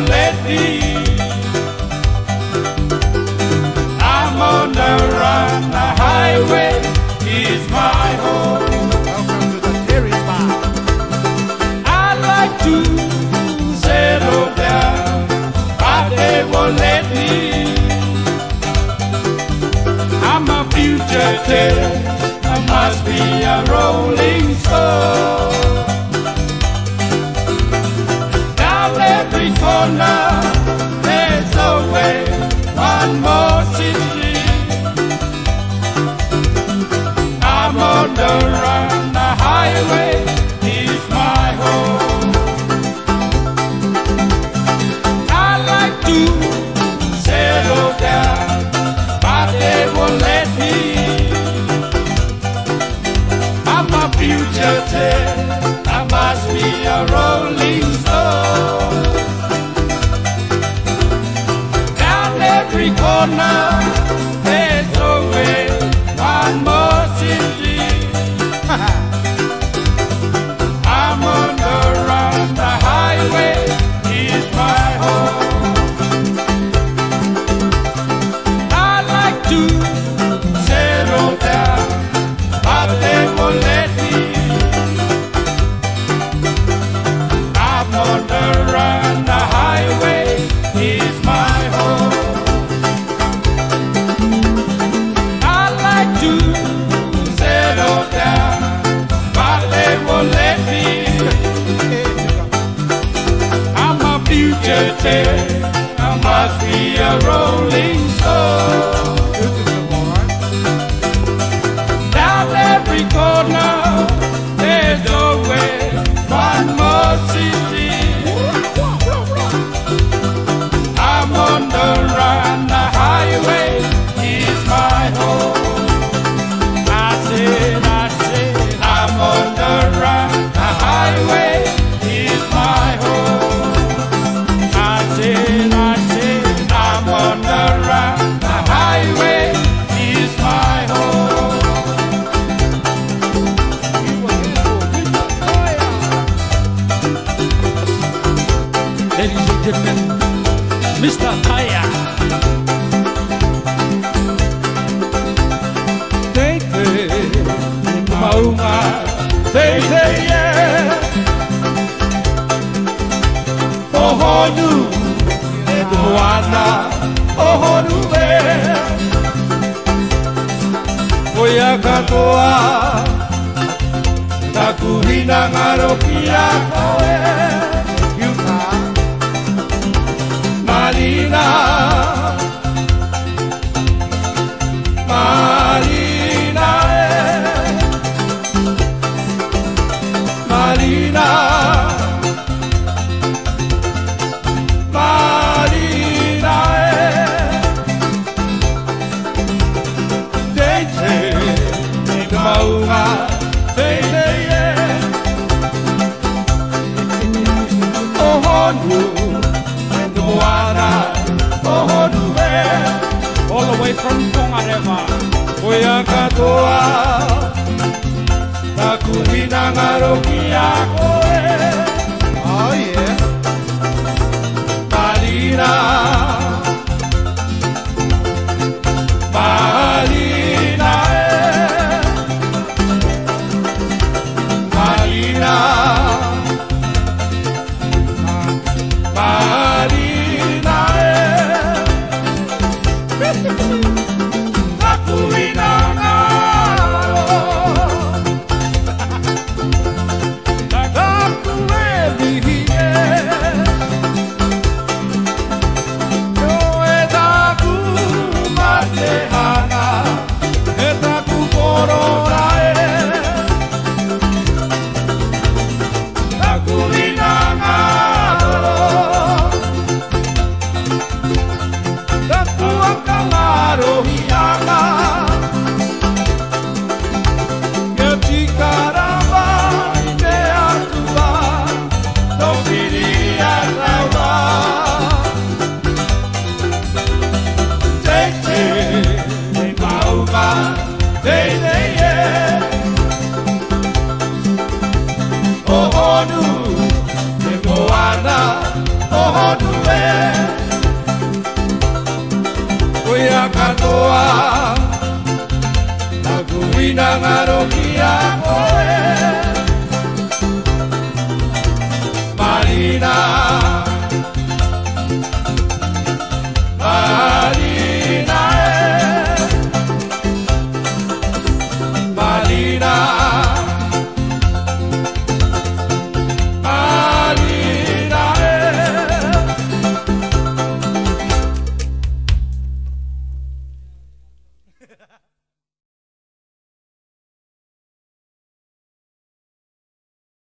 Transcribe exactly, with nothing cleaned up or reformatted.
Let me. I'm on the run, the highway is my home. Welcome to the Terry's Bar. I'd like to settle down, but they won't let me. I'm a fugitive, I must be a rolling stone. Down every corner, there's always one more city. I'm on the run, the highway is my home. I like to settle down, but they won't let me. I'm a fugitive, I must be a rolling stone. Down every corner, there's always one more city. I'm on the run, the highway is my home. I like to settle down, but they won't let me. I'm on the run, the highway is my home. I like to settle down, but they won't let me. I'm a fugitive, I must be a rolling stone. Down every corner, there's always one more city. I'm on the run, the highway is my home. I said, I said, I'm on the run, the highway is my home. I said, I said, I'm on the run, the highway is my home. Ladies and gentlemen, Mister Taya. Teitei, mauga, teitei, e. O honu, e moana, o honu, e. Koia katoa, taku hinangaro ki a koe. Marina, Marina, e. Marina, Marina, e. Teitei, e mauga, teitei, e. O honu, e moana, o honu, e. All the way from Tongareva. Koia katoa, taku hinangaro ki a koe. Oh, yeah. Marina, Marina, e. Marina, Marina, e. Taku hinangaro. Taku e vihi, e. Nō e taku matehana, e taku korora, e. Taku hinangaro. Taku aka ngarohiaga. Ia tikarava i te Atua, to piri a rava. Teitei, e mauga, teitei, e. O honu, e moana, o honu, e. Lagoina ngarogia